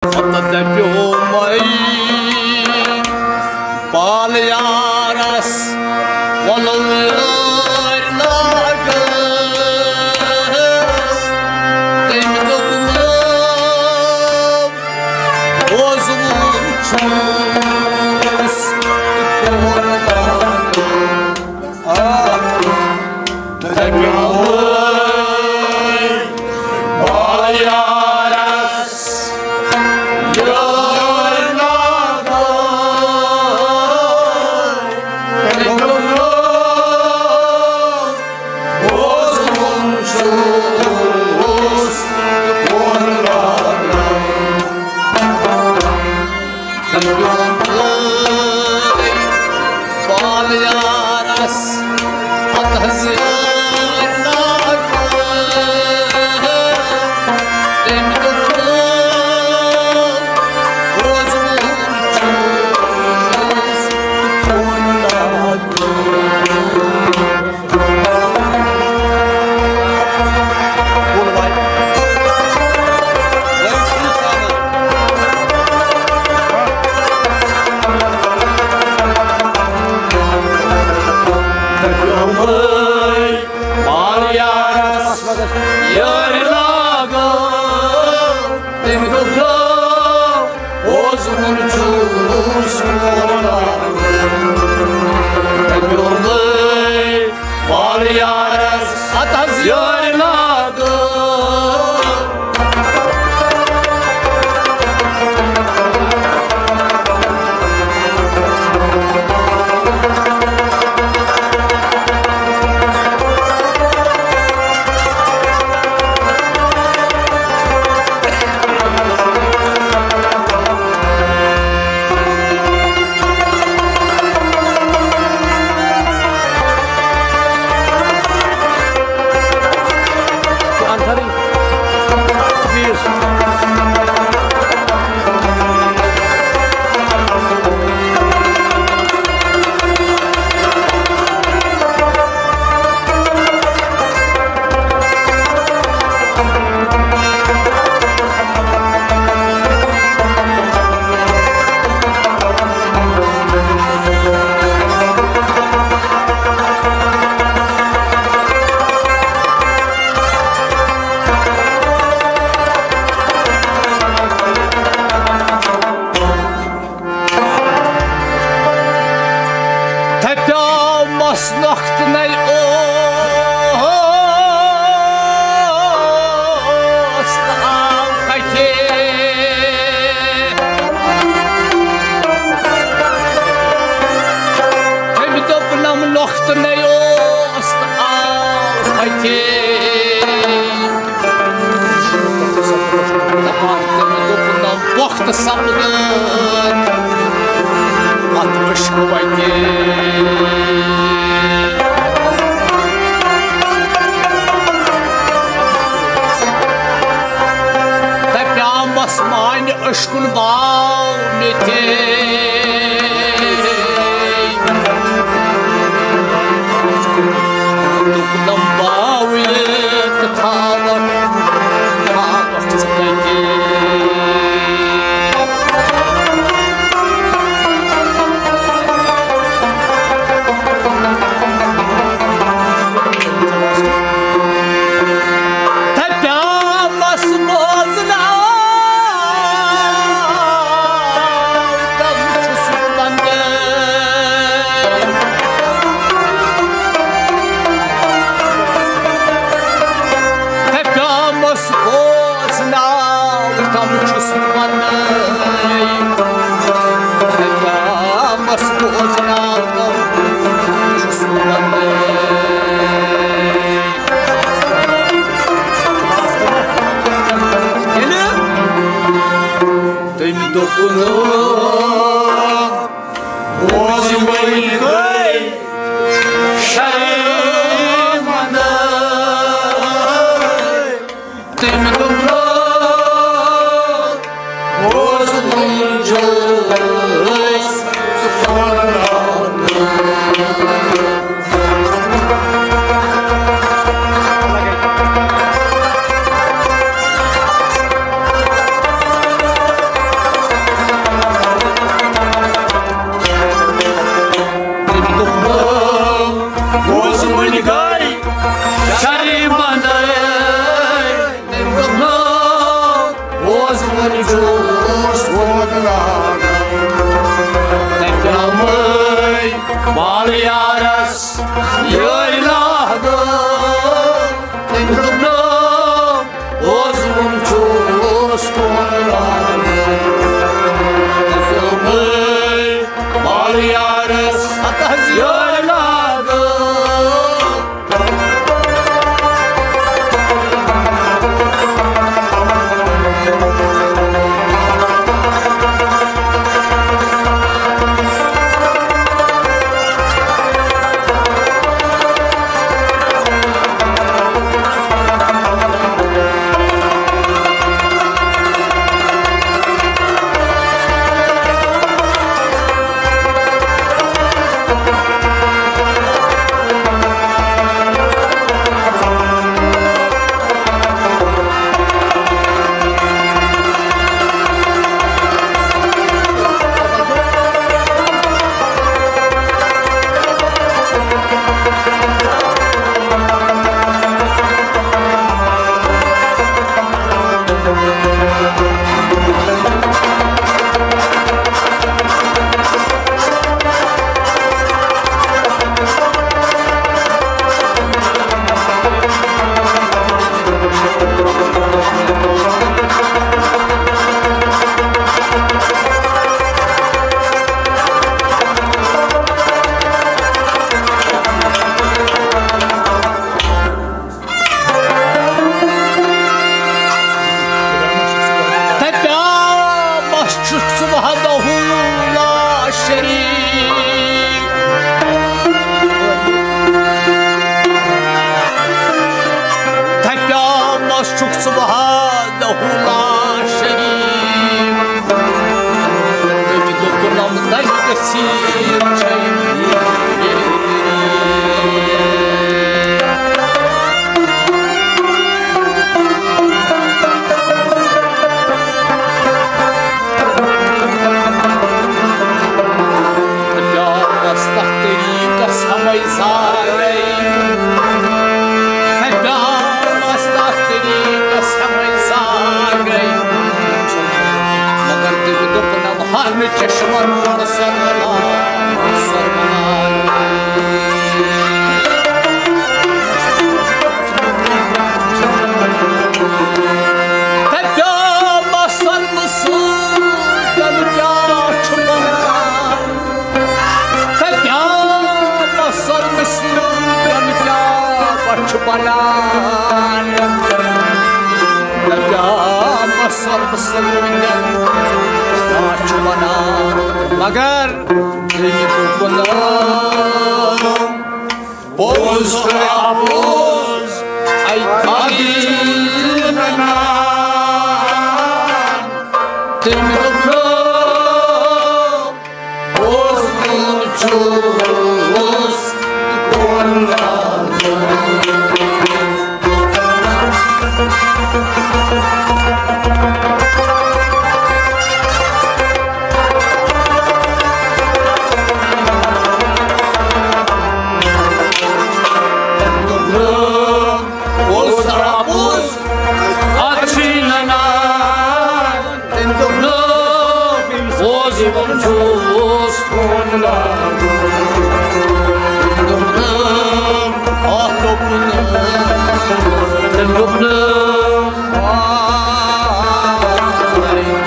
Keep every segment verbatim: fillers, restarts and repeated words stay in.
پتہٕ دَپیومَے بال یارس، وَلہٕ یٲرۍ لاگو۔ تٔمۍ دوٚپ، نہ، بوزُن چھُس تہٕ کوٚر لاگو۔ آ، دَپیومَے بال یارس، یٲرۍ لاگو۔ تٔمۍ دوٚپ، بوزُن چھُس تہٕ کوٚر لاگو۔ بال یارس، پتہٕ حظ یٲرۍ لاگو۔ تٔمۍ دوٚپ، بوزُن چھُس تہٕ کوٚر لاگو۔ یٲرۍ لاگو، تٔمۍ دوٚپ، بوزُن چھُس کوٚر لاگو۔ دَپیومَے بال یارس، اَدٕ حظ یٲرۍ لاگو۔ دَپیومَس نۄختہٕ نَے اوس تہٕ آو کَتہِ۔ تٔمۍ دوٚپ، نَم نۄختہٕ نَے اوس تہٕ آو کَتہِ۔ دَپان تٔمۍ دوٚپ، نہ وقت سپدٕ اَتھ عشقہٕ وَتہِ۔ دَپیٛامَس مانہِ عشقُن باو مےٚ تہِ۔ دوٚپنم باو ییٚتہِ تھاوَکھ، تھاوَکھ ژٕ کَتہِ؟ دَپیٛامَس بوزناو تم چھُس بہٕ بندے۔ دَپیٛامَس بوزناو تم چھُس بہٕ بندے۔ دَپیٛامَس بوزناو تم چھُس بہٕ بندے۔ ییٚلہِ تٔمۍ دوٚپُن، بوز وۄنۍ گٔے شرمندٕ۔ تٔمۍ دوٚپ، بوز وۄنۍ چھُس ژٕ پرناونہٕ۔ جوس ووت لاگان۔ تمے مال یارس یٲرۍ لاگان۔ تٔمۍ دوٚپ، "نہ، اوس وُن چھُس کُن لاگان۔" تمے مال یارس یٲرۍ لاگان۔ دپیامس چھُکھ ژٕ وحدہ لا شریک۔ دپیامس چھُکھ ژٕ وحدہ لا شریک۔ تٔمۍ دوٚپُن، "نم تَمہِ گٔژھِتھ چھَے میٛٲنۍ۔" پیارس تتھ طریقس ہمے زاگے۔ ہے پیارس تتھ طریقس ہمے زاگے۔ مگر تٔمۍ دوٚپ نہ، ہر نہٕ چشمن سرمناے، سرمناے۔ ہے پیارس سرمہٕ سۭتۍ کیٛاہ چھُ بنان؟ ہے پیارس سرمہٕ سۭتۍ کیٛاہ پتھ چھُ بنان؟ ہے پیارس سرمہٕ سۭتۍ کیٛاہ چھُ بنان؟ مگر ییٚلہِ بہٕ گۄلام پوٚز تہٕ اپوٚز اَکہِ کتھِ چھُ ونان۔ تٔمۍ دوٚپ، نہ، پوٚز تُل چھُس کُن لاگان۔ اوس ترٛاوُس اَتھ چھُے ننان۔ تٔمۍ دوٚپ، نہ، اوس وۄنۍ چھُس کُن لاگُن۔ تٔمۍ دوٚپ، نہ، اَتھ دوٚپ نہٕ۔ تٔمۍ دوٚپ، نہ،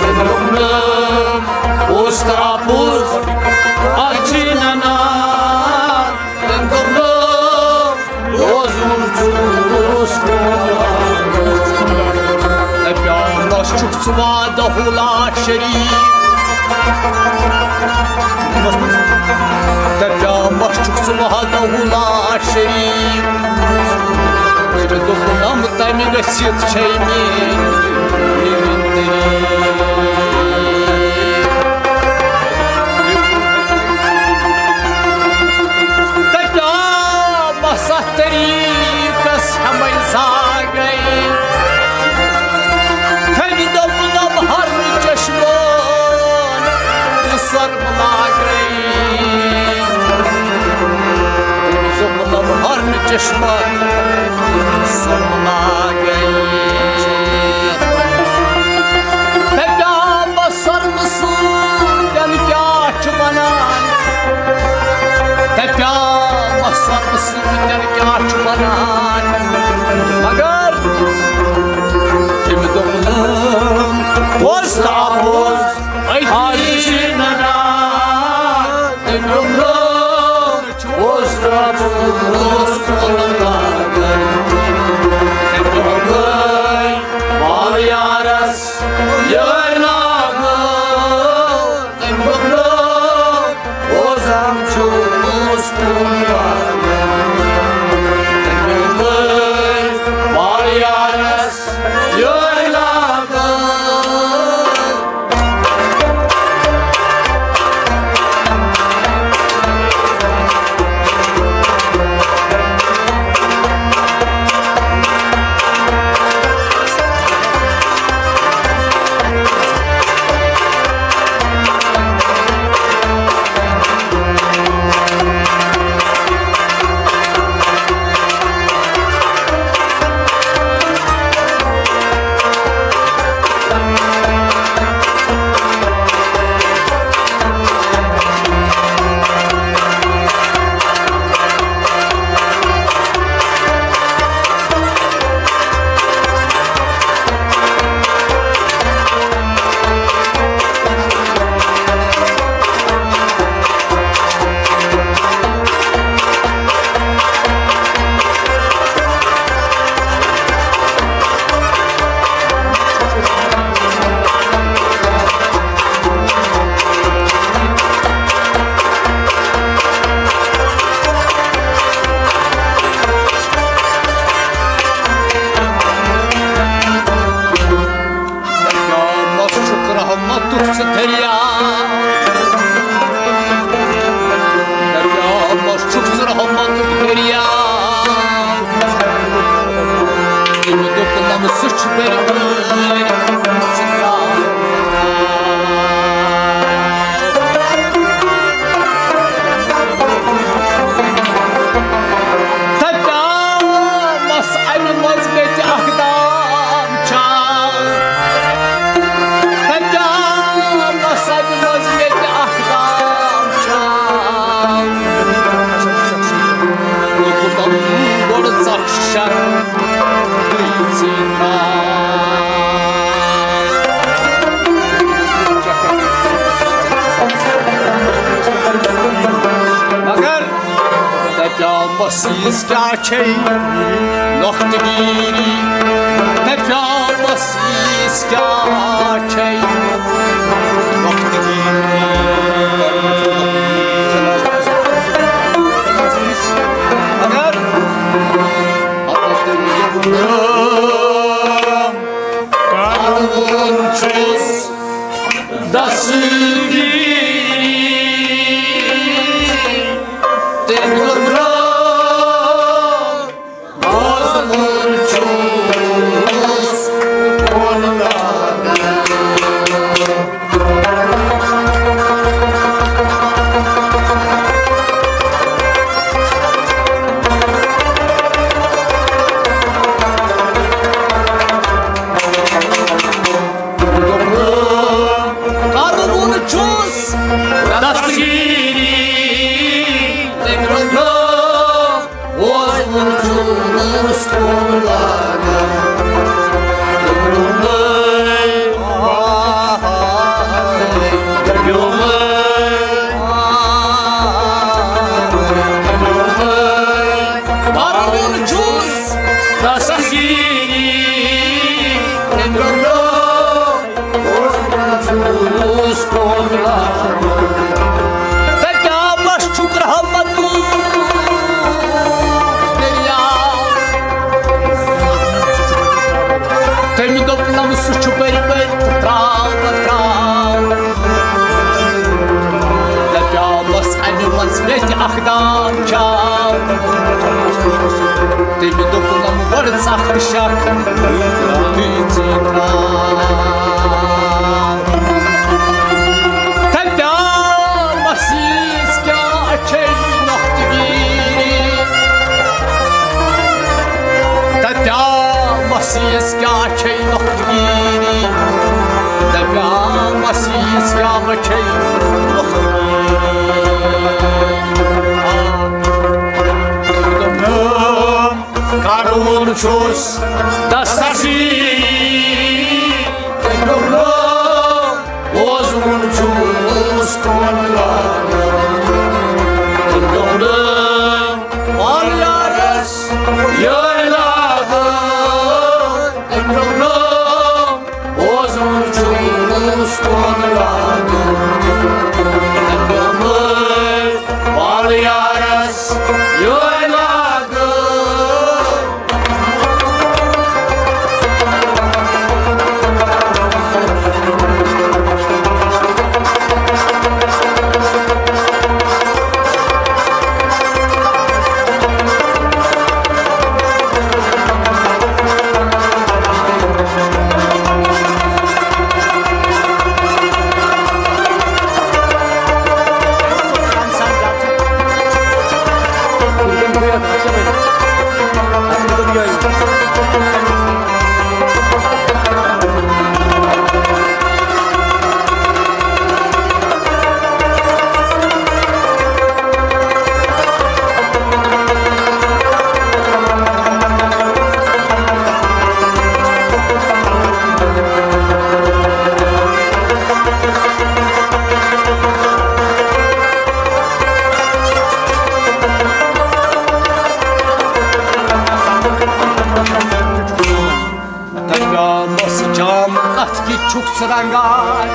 تٔمۍ دوٚپ، نہ، اوس ترٛاوُس اَتھ چھُے ننان۔ تٔمۍ دوٚپ، نہ، روزُن چھُس۔ دپیٛامس چھُکھ ژٕ وحدہ لا شریک۔ دپیٛامس چھُکھ ژٕ وحدہ لا شریک۔ تٔمۍ دوٚپ، نم تَمہِ گٔژھِتھ چھے میٛٲنۍ۔ دپیٛامس اَتھ طریقس ہمے زاگے۔ تٔمۍ دوٚپ، نم ہر چشمن سرمناگے۔ تٔمۍ دوٚپ، نم ہر چشمن سرمناگے۔ سۭتۍ کیٛاہ چھُ بنان؟ مگر تٔمۍ دوٚپ نہٕ، پوٚز تہٕ اَپوٚز، أتی چھِ ننان۔ تٔمۍ دوٚپ نہٕ، پوٚز تہٕ اَپوٚز، تٔمۍ دوٚپ نہٕ، مال یارس یٲرۍ لاگان۔ تٔمۍ دوٚپ نہٕ، روزان چھُس کُن لاگان۔ تٔمۍ دوٚپ نہٕ، مال یارس یٲرۍ لاگان۔ قیامت چھُکھ رحمتُک ژٕ دٔریاو۔ قیامت چھُکھ ژٕ رحمتُک دٔریاو۔ تٔمۍ دوٚپ، لمسہٕ چھُ بٔرۍ بٔرۍ۔ دپیٛامس اَمہِ منٛز مےٚ تہِ اکھ دام چھا؟ دپیٛامس اَمہِ منٛز مےٚ تہِ اکھ دام چھا؟ لوٚگُم گۄڈٕ ژکھ شک۔ مگر دپیٛامس ییٖژ کیٛاہ چھے نۄختہٕ گیٖری؟ دپیٛامس ییٖژ کیٛاہ چھے نۄختہٕ گیٖری؟ مگر کرُن چھُس دستگیری۔ تٔمۍ دوٚپ، روزُن چھُس کُن لاگان۔ کرُن چھُس دستگیری، تٔمۍ روٚٹ نہٕ، روزُن چھُس کُن لاگان۔ تٔمۍ روٚٹ نہٕ، تٔمۍ روٚٹ نہٕ، تٔمۍ روٚٹ نہٕ۔ کرُن چھُس دستگیری، تٔمۍ روٚٹ نہٕ، روزُن چھُس کُن لاگان۔ دپیٛامس چھُکھ رحمتُک دٔریاو۔ تٔمۍ دوٚپ، لمسہٕ چھُ بٔرۍ بٔرۍ تہٕ ترٛاو بہٕ ترٛاو۔ دپیٛامس اَمہِ منٛز مےٚ تہِ اکھ دام چھا؟ تٔمۍ دوٚپ، لم گۄڈٕ ژکھ تہٕ شک۔ دپیٛامس ییٖژ کیٛاہ چھے نۄختہٕ گیٖری؟ دپیٛامس ییٖژ کیٛاہ چھے نۄختہٕ گیٖری؟ دپیٛامس ییٖژ کیٛاہ چھے نۄختہٕ گیٖری؟ چھُس دستسی، تٔمیُک ناو بوزُن چھُس کون لاگان۔ تٔمیُک ناو پان یارس یٲرۍ لاگان۔ تٔمیُک ناو بوزُن چھُس کون لاگان۔ تٔمیُک ناو پان یارس یٲرۍ لاگان۔ دپیٛامس جام کتھ کِتھ چھُکھ ژٕ رنگان؟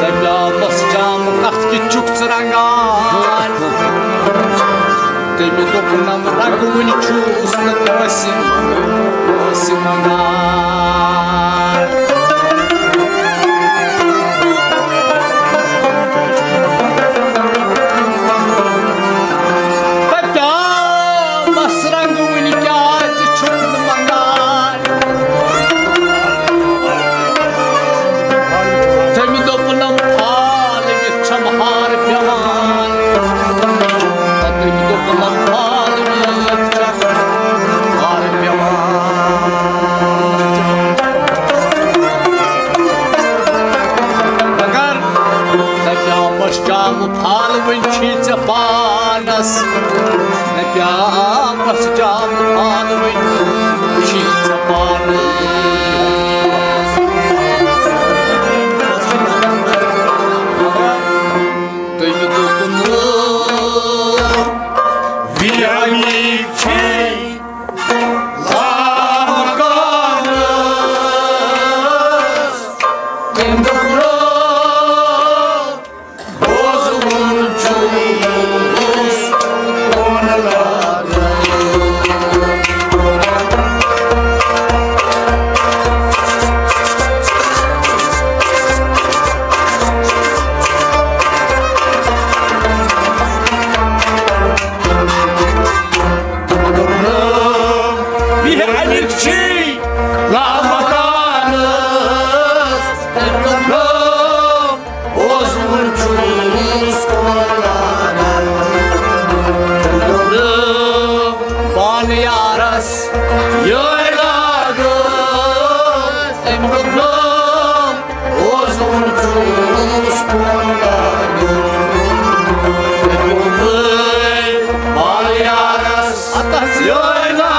دپیٛامس جام کتھ کِتھ چھُکھ ژٕ رنگان؟ تٔمۍ دوٚپنم رنگہٕ وُنہِ چھُس نہٕ کٲنٛسہِ، کٲنٛسہِ منگان۔ دپیٛامس رنگہٕ وُنہِ کیٛازِ چھُکھ نہٕ منگان؟ تٔمۍ دوٚپنم، پھال وِتھ چھم ہار پٮ۪وان۔ تٔمۍ دوٚپنم، پھال وِتھ چھم ہار پٮ۪وان۔ مگر دپیٛامس جام پھال وُنہِ چھی ژےٚ پانس۔ دپیٛامس جام پھال وُنہِ چھی ژےٚ پانس۔ تٔمۍ دوٚپُن، ویرانی چھے لامکانس۔ تٔمۍ دوٚپُن، بوزُن چھُس کون لاگان۔ بیہہ اَمِکۍ چھِ لامکانس۔ بوزُن چھُس کون لاگان۔ پان یارس یٲرۍ لاگان۔ تٔمۍ دوٚپ، بوزُن چھُس کون لاگان۔ تٔمۍ دوٚپ، پان یارس یٲرۍ لاگان۔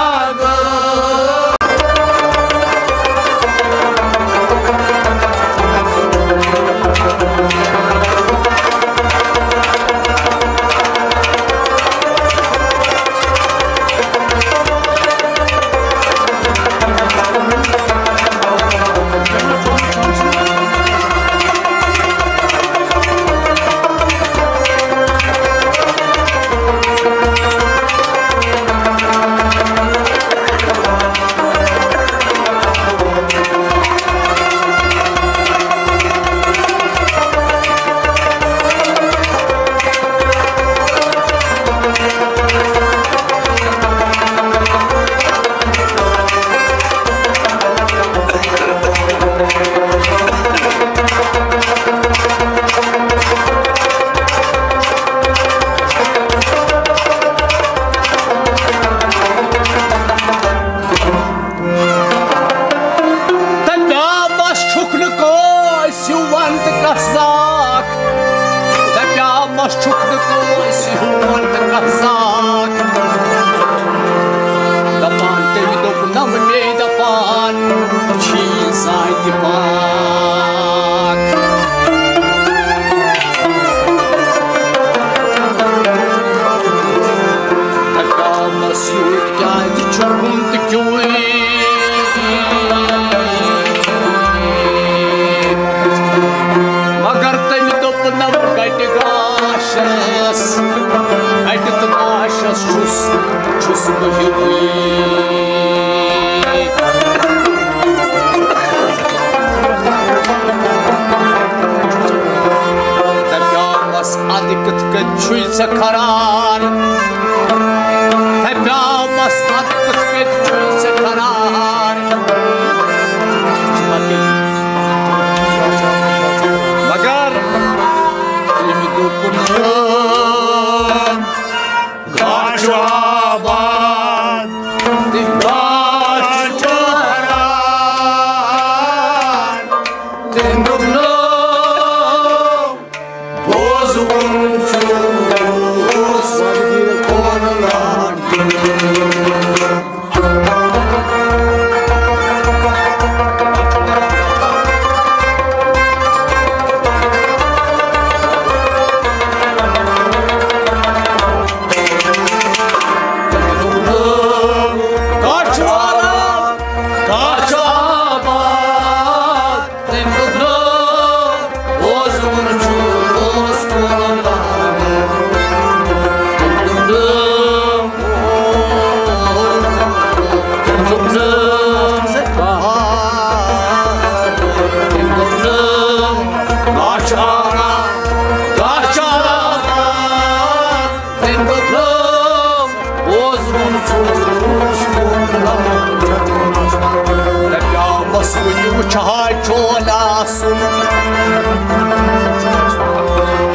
دپیٛامس چھُکھ نہٕ کٲنٛسہِ ہیوٗ ونٛدٕ قزاق۔ دپیٛامس چھُکھ نہٕ کٲنٛسہِ ہیوٗ ونٛدٕ قزاق۔ پاک۔ دَپیٛامَس یوٗت کیٛازِ چھُکھ تہٕ کیوٗ؟ مگر تٔمۍ دوٚپ نہ کَٹہِ گاشَس، کَٹہِ تہٕ گاشَس چھُس، چھُس بہٕ ہیوٗے۔ دَپیٛامَس اَدٕ کِتھ کٔنۍ چھُے ژےٚ قرار؟ دَپیٛامَس اَدٕ کِتھ کٔنۍ چھُے ژےٚ قرار؟ مگر تٔمۍ دوٚپُن، گاش آباد، گاش آباد۔ تٔمۍ دوٚپ، نو، بوزوُن چھُس قرآن۔ کَتھ چھُ آباد؟ کَتھ چھُ آباد؟ تٔمۍ دوٚپ، نو، بوزوُن چھُس قرآن۔ تٔمۍ دوٚپ، نو، تٔمۍ دوٚپ، نو، تٔمۍ دوٚپ، نو، کَتھ چھُ آباد؟ کَتھ چھُ آباد؟ تٔمۍ دوٚپ، نو، بوزوُن چھُس قرآن۔ دَپیٛامَس وٕنہِ وٕچھِ ہا چون آسُن۔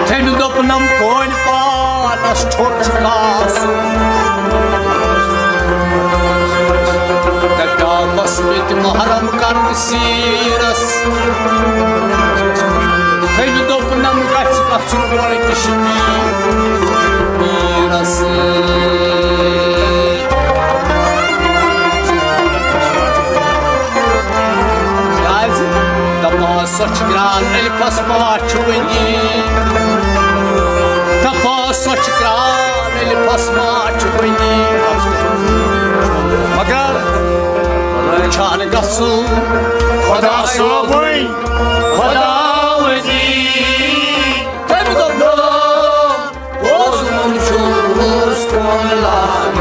تٔمۍ دوٚپنَم، کونہِ پانَس ٹھوٚر چھُ کاسُن۔ دَپیٛامَس مےٚ تہِ محرم کَرُن سیٖرَس۔ تٔمۍ دوٚپنَم، گژھِ گژھُن گۄڈٕ کشمیٖرَس۔ کیٛازِ؟ دَپان سۄ چھِ کرٛال الفَس ما چھُ وٕنی۔ دَپان سۄ چھِ کرٛال الفَس ما چھُ وٕنی۔ مگر وٕچھان گژھُن خۄدا صٲبٕے، خۄدا وٕنی۔ تٔمۍ دوٚپ، نو، بوزوُن چھُس قرآن۔